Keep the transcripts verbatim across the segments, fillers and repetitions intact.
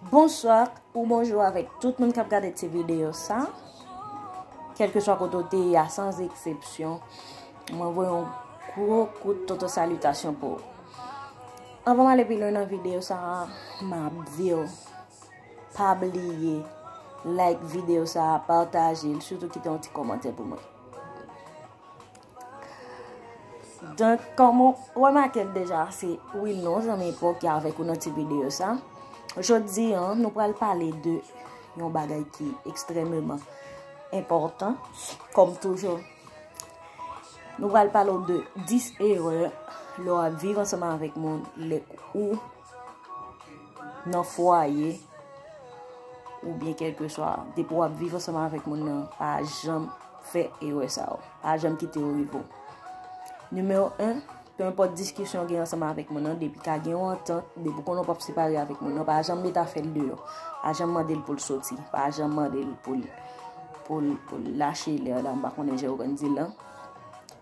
Bonswa ou bonjou avèk tout moun k ap gade ti videyo sa. Kèlkeswa kote w te ye a, sans eksepsyon, mwen voye yon gwo kout tonton salitasyon pou ou. Anvan m ale pi lwen nan videyo sa a, m ap di w, pa bliye like videyo sa a, pataje l, sitou kite yon ti kòmantè pou mwen. Donk, kòm ou remake l deja, se Wilnon, zanmi pa w ki avèk ou nan ti videyo sa. Jodi a, nou pral pale de yon bagay ki ekstrèmeman enpòtan, kòm toujou. Nou pral pale w de dis erè lè w ap viv ansanm avèk moun, lè ou nan fwaye, oubyen kèlkeswa, depi w ap viv ansanm avèk moun nan, pa janm fè erè sa yo. Pa janm kite yo rive w. Nimewo en, pe enpòt diskisyon w gen ansanm avèk moun nan, depi ka gen yon antant, depi w konnen w p ap separe avèk moun nan, pa janm mete afè l deyò. Pa janm mande l pou l soti. Pa janm mande l pou l, pou l, pou l lache lè la, m pa konnen jan yo konn di l lan.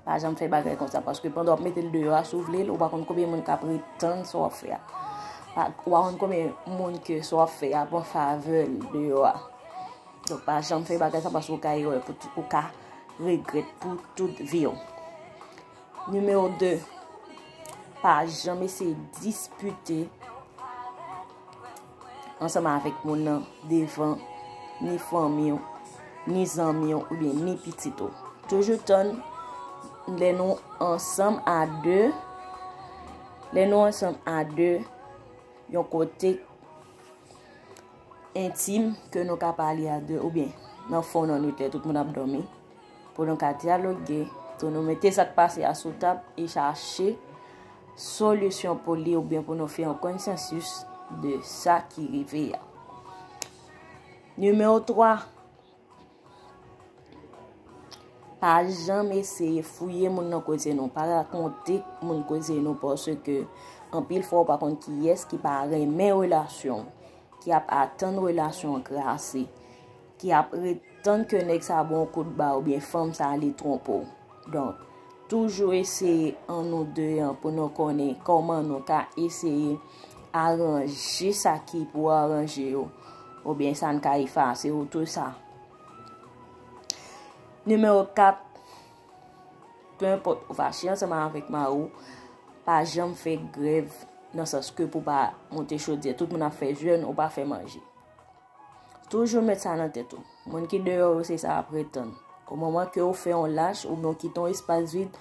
Pa janm fè bagay konsa, paske pandan w ap mete l deyò a, si w vle l, ou pa konn konbyen moun k ap ret tann sa w ap fè a. Pa, ou pa konn konbyen moun ke sa w ap fè a pran favè l deyò a. Donk, pa janm fè bagay sa, paske ou ka erè pou, ou ka regrèt pou tout vi w. Nimewo de, pa janm eseye dispite ansanm avèk moun nan devan ni fanmi w, ni zanmi w, oubyen ni pitit ou. Toujou tann lè nou ansanm a de, lè nou ansanm a de, yon kote entim ke nou ka pale a de, oubyen nan fon nan nwit lè tout moun ap dòmi, pou nou ka dyaloge, pou nou mete sa k pase a sou tab e chache solisyon pou li, oubyen pou nou fè yon konsansis de sa ki rive a. Nimewo twa, pa janm eseye fouye moun nan koze nou. Pa rakonte moun koze nou, paske anpil fwa ou pa konn kiyès ki pa renmen relasyon w, ki ap atann relasyon an krase, ki ap ret tann ke nèg sa ba w yon kout ba oubyen fanm sa ale twonpe w. Donk, toujou eseye an nou de an pou nou konnen kòman nou ka eseye aranje sa ki pou aranje yo, oubyen sa n ka efase yo, tou sa. Nimewo kat, pe enpòt ou fache ansanm avèk mari w, pa janm fè grèv nan sans ke pou pa monte chodyè. Tout moun ap fè jèn, ou pa fè manje. Toujou met sa nan tèt ou. Moun ki deyò yo, se sa y ap ret tann. O moman ke ou fè yon lach oubyen ou kite yon espas vid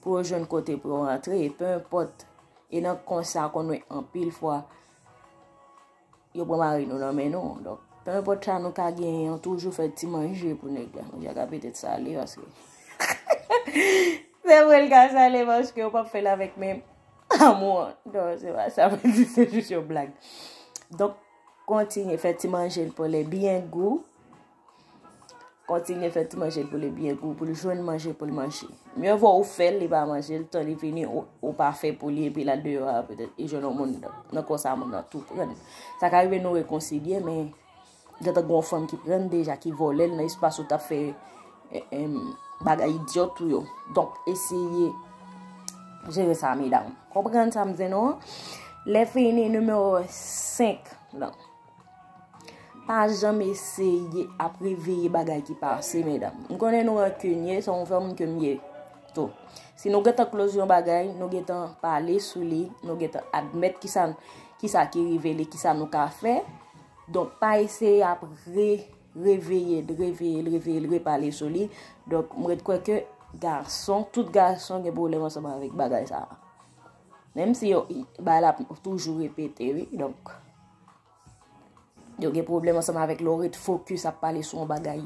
pou yo jwenn kote pou yo rantre, e pe enpòt, e nan konsa konn wè anpil fwa, yo pran mari nou nan men nou. Donk, pe enpòt sa nou ka genyen an, toujou fè ti manje pou nèg la. Manje a ka petèt sale, paske se vre l ka sale, paske yo p ap fè l avèk menm amou an. Non, se pa sa mwen di, se jis yon blag. Donk, kontinye fè ti manje l pou li byen gou. Kontinye fè ti manje l pou li byen gou, pou l jwenn manje pou l manje. Mye vo ou fè l, li pa manje l, tan li vini, ou, ou pa fè pou li, epi l al deyò a, petèt, li jwenn yon moun nan, nan konsa moun nan tou pran l. Sa ka rive nou rekonsilye, men gentan gen yon fanm ki pran l deja, ki vòlè l nan espas ou t ap fè, eh, em, bagay idyòt ou yo. Donk, eseye jere sa, medam. Konprann sa m di nou an? Lè fini, nimewo senk lan. Pa janm eseye ap reveye bagay ki pase, medam. M konnen nou rankinye, se yon fè moun ke m ye tou. Si nou gentan close yon bagay, nou gentan pale sou li, nou gentan admèt kisa, kisa ki rive li, kisa nou ka fè. Donk, pa eseye ap re, reveye l, reveye l, reveye l, repale sou li. Donk, m ret kwè ke gason, tout gason gen pwoblèm ansanm avèk bagay sa a. Menm si yo, bagay la ap toujou repete, wi. Donk, yo gen pwoblèm ansanm avèk lè w ret fokis ap pale sou yon bagay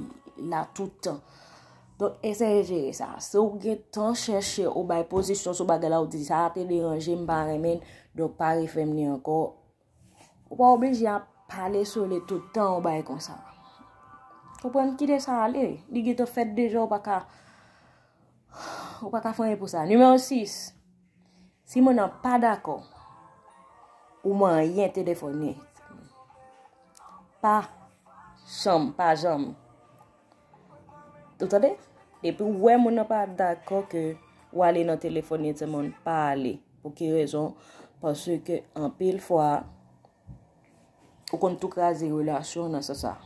la tout tan. Donk, eseye jere sa. Si w gentan chèche ou bay pozisyon sou bagay la, ou di, "Sa a te deranje m, m pa renmen l, donk pa refè m li ankò." Ou pa oblije ap pale sou li tout tan, yon bagay konsa. Konprann, kite sa ale. Li gentan fèt deja, ou pa ka, ou pa ka fè anyen pou sa. Nimewo sis. Si moun nan pa dakò, ou manyen telefòn li. Pa janm, pa janm. Ou tande? Depi w wè moun nan pa dakò ke w ale nan telefòn li, timoun, pa ale. Pou ki rezon? Paske anpil fwa, ou konn tou kraze relasyon nan sans sa.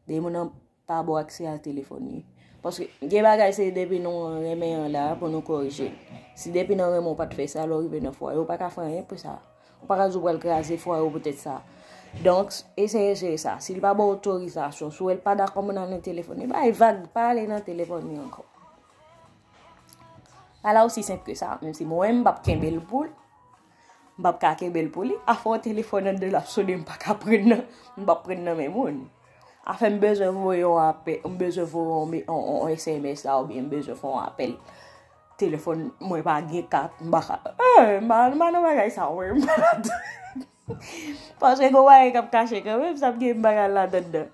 Depi moun nan pa ba w aksè a telefòn li. Paske gen bagay se depi nou renmen an la pou nou korije. Si depi nan renmen w pa t fè sa, lè w rive nan fwaye, ou pa ka fè anyen pou sa. Ou pa ka di w pral kraze fwaye w poutèt sa. Donk, eseye jere sa. Si l pa ba w otorizasyon, si w wè l pa dakò moun nan nan telefòn li, bay vag, pa ale nan telefòn li ankò. Ala osi senp ke sa, menm si mwen, m p ap kenbe l pou l, m p ap ka kenbe l pou li. Afè yon telefòn anndan l ap sone, m pa ka pran nan, m p ap pran nan men moun. Afè m bezwen voye yon apèl, m bezwen voye yon, yon, yon S M S la, oubyen m bezwen fè yon apèl. Telefòn mwen pa gen kat, m pa ka. Eh, m pa, m pa nan bagay sa, wi, m pa ladan. Paske gen bagay k ap kache kanmenm, sa m gen bagay ladan.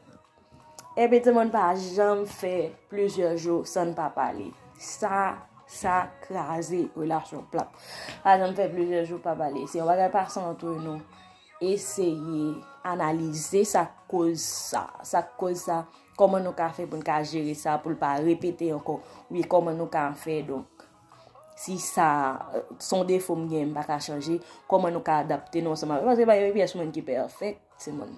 Epi timoun pa janm fè plizyè jou san n pa pale. Sa, sa kraze relasyon plat. Pa janm fè plizyè jou pa pale. Se yon bagay pase antre nou. Eseye analize sa k koz sa. Sa k koz sa. Kòman nou ka fè pou n ka jere sa, pou l pa repete ankò. Wi, kòman nou ka fè, donk, si sa, se yon defo m gen, m pa ka chanje, kòman nou ka adapte nou ansanm avè l? Paske pa gen pyès moun ki pèfèk, timoun.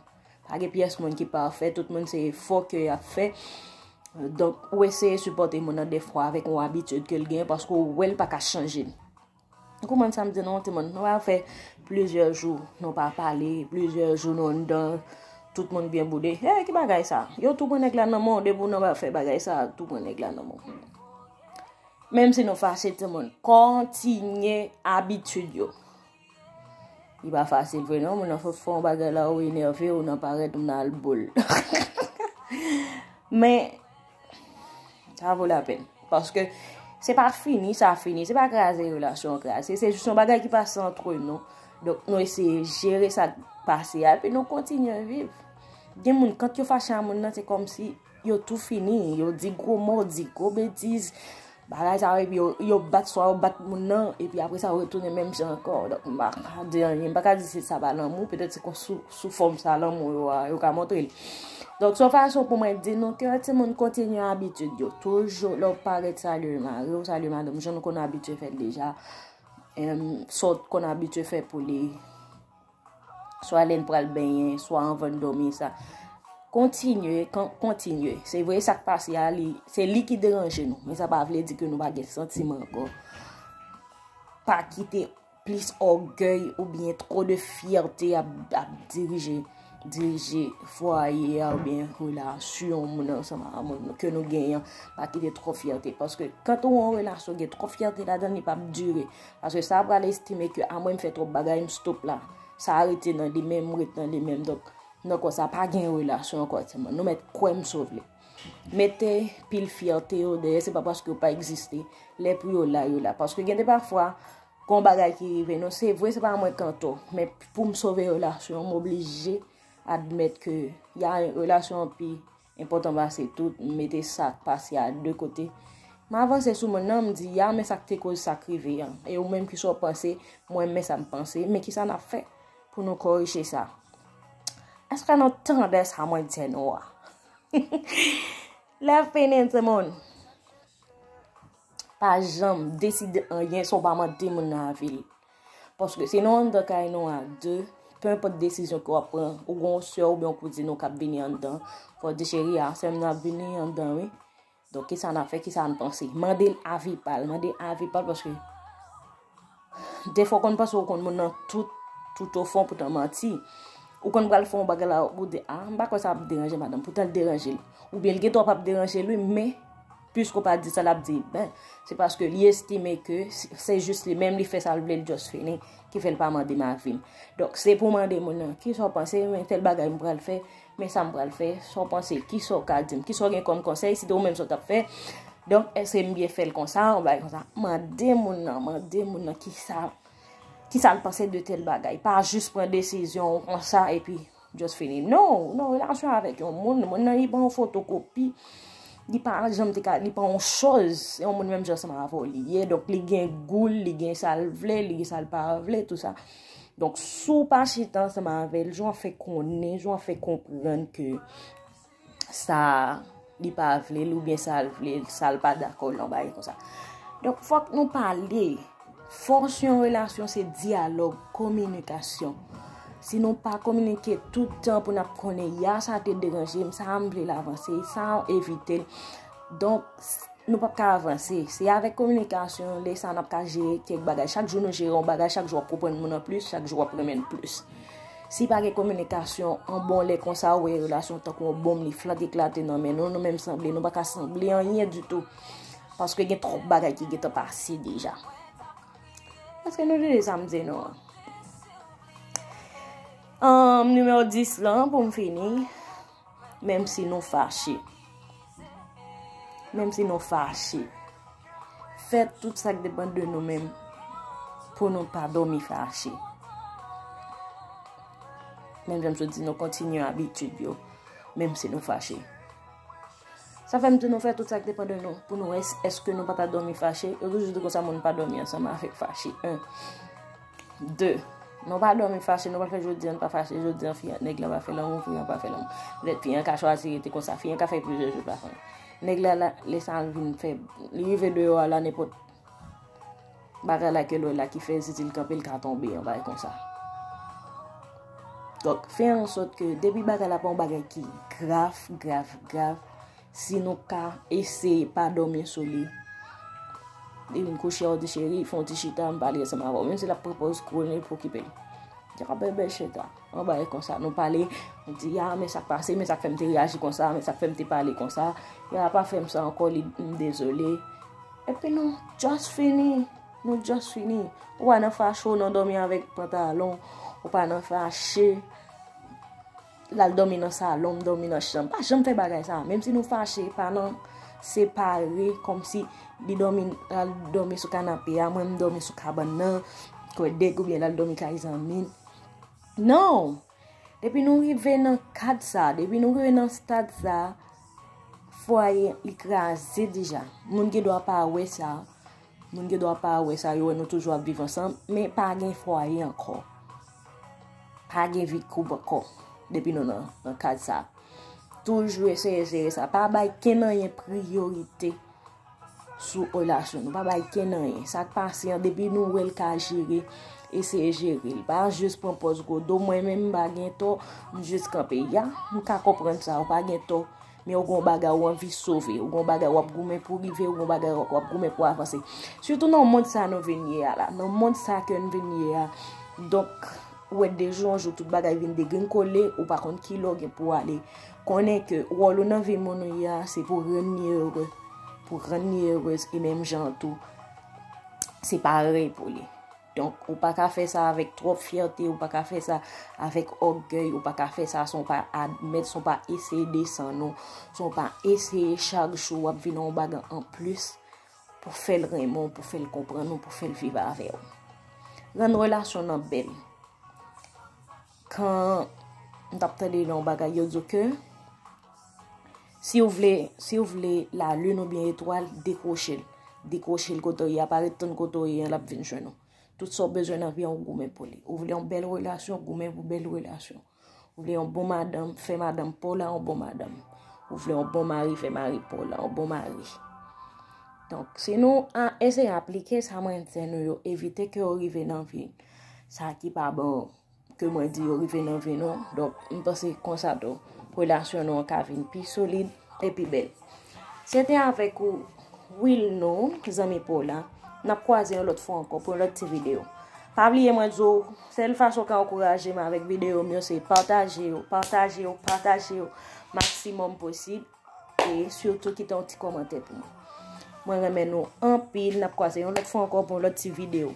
Pa gen pyès moun ki pafè, tout moun se efò ke y ap fè. Donk, ou eseye sipòte moun nan defwa avèk yon abitid ke l genyen, paske ou wè l pa ka chanje. Ou konprann sa m di nou, timoun? Nou pa fè plizyè jou, nou pa pale, plizyè jou nou anndan, tout moun byen boude. Hey, ki bagay sa? Yo tou pran nèg la nan men w, depi w nan pa fè bagay sa, tou pran nèg la nan men w. Menm si nou fache, timoun, kontinye abitid yo. Li pa fasil vre non, moun nan fè, fè yon bagay la, ou enève, ou nan parèt, ou nan al boul. Men, sa vo lapèn. Paske se pa fini, sa fini. Se pa kraze relasyon an kraze. Se jis yon bagay ki pase antre nou. Donk, nou eseye jere sa k pase a, epi nou kontinye viv. Gen moun, kan yo fache a moun nan, se kòmsi yo tou fini. Yo di gwo mo, di gwo betiz. Bagay sa yo, epi yo, yo bat, swa yo bat moun nan, epi apre sa, yo retounen menm jan ankò. Donk, m pa ka di anyen, m pa ka di se sa pa lanmou, petèt se kon sou, sou fòm sa lanmou yo a, yo ka montre l. Donk, se yon fason pou mwen di nou ke timoun kontinye abitid yo. Toujou, lè w parèt, salye mari w, salye madanm, jan nou konn abitye fè l deja. Em, sa w konn abitye fè pou li. Swa lè n pral benyen, swa anvan n dòmi, sa. Kontinye, kon-, kontinye. Se vre, sa k pase a, li, se li ki deranje nou. Men sa pa vle di ke nou pa gen santiman ankò. Pa kite plis ògèy oubyen twò de fyète ap, ap dirije, dirije fwaye a oubyen relasyon moun ansanm a moun ke nou genyen an. Pa kite twò fyète. Paske kan ou yon relasyon gen twò fyète ladan l, li p ap dire. Paske sa pral estime ke, a, mwen m fè twòp bagay, m stop la. Sa a rete nan li menm, m ret nan li menm. Donk, nan konsa, pa gen relasyon ankò, timoun. Nou mèt kwè m si w vle. Mete pil fyète yo dèyè, se pa paske yo pa egziste. Lè pou yo la, yo la. Paske gen de pafwa, gon bagay ki rive nou, se vre, se pa mwen k antò. Men pou m sove relasyon, m oblije admèt ke y a relasyon an pi enpòtan pase tout, m mete sa k pase a de kote. M avanse sou moun nan, m di, ya, men sa k te koz sa k rive an. E ou menm, kisa w panse? Mwen, men sa m panse. Men kisa n ap fè pou nou korije sa? Èske nou tande sa mwen di nou a? Lè fini, timoun. Pa janm deside anyen san w pa mande moun nan avi l. Paske si nou anndan kay nou a de, pe enpòt desizyon ke w ap pran, ou gen yon sè oubyen yon kouzin ou k ap vini anndan, fò w di, cheri a, sè m nan ap vini anndan, wi. Donk, kisa n ap fè, kisa n panse? Mande l avi pa l, mande l avi pa l, paske defwa w konn panse w konn moun nan tout, tout o fon, poutan manti. Ou konn pral fè yon bagay la, ou di, a, m pa kwè sa ap deranje madanm, poutan l deranje l. Oubyen l gen dwa p ap deranje l, wi, men, piske w pa di sa, l ap di, ben, se paske li estime ke se, se jis li menm, li fè sa l vle, l just fini, ki fè l pa mande m avi m. Donk, se pou w mande moun nan, kisa w panse, men tèl bagay m pral fè, men sa m pral fè, sa w panse, kisa w ka di m, kisa w gen kòm konsèy, si te ou menm sa w t ap fè. Donk, èske m byen fè l konsa, yon bagay konsa? Mande moun nan, mande moun nan kisa, kisa l panse de tèl bagay. Pa jis pran desizyon w konsa, epi just fini. Non, non, relasyon avèk yon moun, moun nan li pa yon fotokopi, li pa janm te ka, li pa yon choz, se yon moun menm jan ansanm avè w li ye, donk li gen gou l, li gen sa l vle, li gen sa l pa vle, tou sa. Donk, si w pa chita ansanm avè l, jan w ap fè konnen, jan w ap fè konprann ke sa li pa vle l, oubyen sa l vle l, sa l pa dakò l, yon bagay konsa. Donk, fòk nou pale. Fòs yon relasyon se dyalòg, kominikasyon. Si nou pa kominike tout tan pou n ap konnen, ya sa te deranje m, sa a m vle l avanse, sa a evite l. Donk, s- nou p ap ka avanse. Se avèk kominikasyon, lè sa n ap ka jere kèk bagay. Chak jou nou jere yon bagay, chak jou w ap konprann moun an plis, chak jou w ap renmen l plis. Si pa gen kominikasyon, an bon lè konsa, ou wè relasyon tankou yon bonm, li flank eklate nan men nou, nou menm sanble, nou pa ka sanble anyen ditou. Paske gen twòp bagay ki gentan pase deja. Èske nou tande sa m di nou an? Anm, nimewo dis lan, pou m fini, menm si nou fache. Menm si nou fache. Fè tout sa k depann de nou menm pou nou pa dòmi fache. Menm jan m sot di nou, kontinye abitid yo, menm si nou fache. Sa fè m di nou fè tout sa k depann de nou pou nou wè s- èske nou pa ta dòmi fache. Yo toujou di konsa moun pa dòmi ansanm avèk fache. Un. De. Nou pa dòmi fache, nou pa fè jodi an, pa fache jodi an, fi an, nèg lan pa fè lanmou, fi an pa fè lanmou. Petèt fi an ka chwazi rete konsa, fi an ka fè plizyè jou pa fè. Nèg la, la lè sa l vin fè, li rive deyò a la, nenpòt bagay la ke lè la ki fè zizi l kanpe, l ka tonbe, yon bagay konsa. Donk, fè an sòt ke depi bagay la pa yon bagay ki grav, grav, grav, si nou ka eseye pa dòmi sou li, li vin kouche a, ou di cheri, fè yon ti chita, m pale ansanm avè w. Menm si l ap pran pòz kou, li pa okipe l. Di a bèbè chita. Yon bagay konsa, nou pale, nou di, a, men sa k pase, men sa k fè m te reyaji konsa, men sa k fè m te pale konsa. Ya pa fè m sa ankò, li, m dezole. Epi nou just fini. Nou just fini. Ou pa nan fache, w nan dòmi avèk pantalon. Ou pa nan fache. L al dòmi nan salon, m dòmi nan chanm. Pa janm fè bagay sa. Menm si nou fache, pa nan separe, kòmsi li dòmi, l al dòmi sou kanape a, mwen m dòmi sou kabann nan, kwè dèk oubyen l al dòmi kay zanmi l. Non! Depi nou rive nan kad sa, depi nou rive nan stad sa, fwaye li kraze deja. Moun gen dwa pa wè sa, moun gen dwa pa wè sa, yo wè nou toujou ap viv ansanm, men pa gen fwaye ankò. Pa gen vi koup ankò, depi nou nan, nan kad sa. Toujou eseye jere sa. Pa bay kenn anyen priyorite sou relasyon nou. Pa bay kenn anyen. Sa k pase an, depi nou wè l ka jere, eseye jere l. Pa jis pran pòz gwo do. Mwen menm, m pa gen tò, m jis kanpe. Ya, m ka konprann sa, ou pa gen tò. Men ou gon bagay ou anvi sove, ou gon bagay w ap goumen pou rive, ou gon bagay w ap goumen pou avanse. Sitou nan mond sa nou vin ye a la, nan mond sa ke n vin ye a. Donk, ou wè de jou an jou tout bagay vin degrenkole, ou pa konn kilè w gen pou ale. Konnen ke wòl ou nan vi moun ou ye a, se pou rann li ere, pou rann li erez, e menm jan an tou, se parèy pou li. Donk, ou pa ka fè sa avèk twòp fyète, ou pa ka fè sa avèk ògèy, ou pa ka fè sa san w pa admèt, san w pa eseye desann ou, san w pa eseye chak jou w ap vin yon bagay anplis pou fè l renmen w, pou fè l konprann ou, pou fè l viv avè w. Rann relasyon nan bèl. Kan m t ap tande nan yon bagay, yo di w ke si w vle, si w vle lalin oubyen etwal, dekwoche l. Dekwoche l kote w ye a, pa ret tann kote w ye a, l ap vin jwenn ou. Tout sa w bezwen nan vi a, w goumen pou li. Ou vle yon bèl relasyon, goumen pou bèl relasyon. Ou vle yon bon madanm, fè madanm pa w la yon bon madanm. Ou vle yon bon mari, fè mari pa w la yon bon mari. Donk, si nou a, eseye aplike sa mwen di nou yo, evite ke yo rive nan vi sa ki pa bon, ke mwen di yo rive nan vi nou. Donk, m panse konsa tou, relasyon nou an ka vin pi solid e pi bèl. Se te avèk ou, Wilno, zanmi pa w la. N ap kwaze yon lòt fwa ankò pou yon lòt ti videyo. Pa bliye mwen di w, sèl fason w ka ankouraje m avèk videyo m yo, se pataje yo, pataje yo, pataje yo maksimòm posib. E sitou kite yon ti kòmantè pou mwen. Mwen renmen nou anpil. N ap kwaze yon lòt fwa ankò pou yon lòt ti videyo.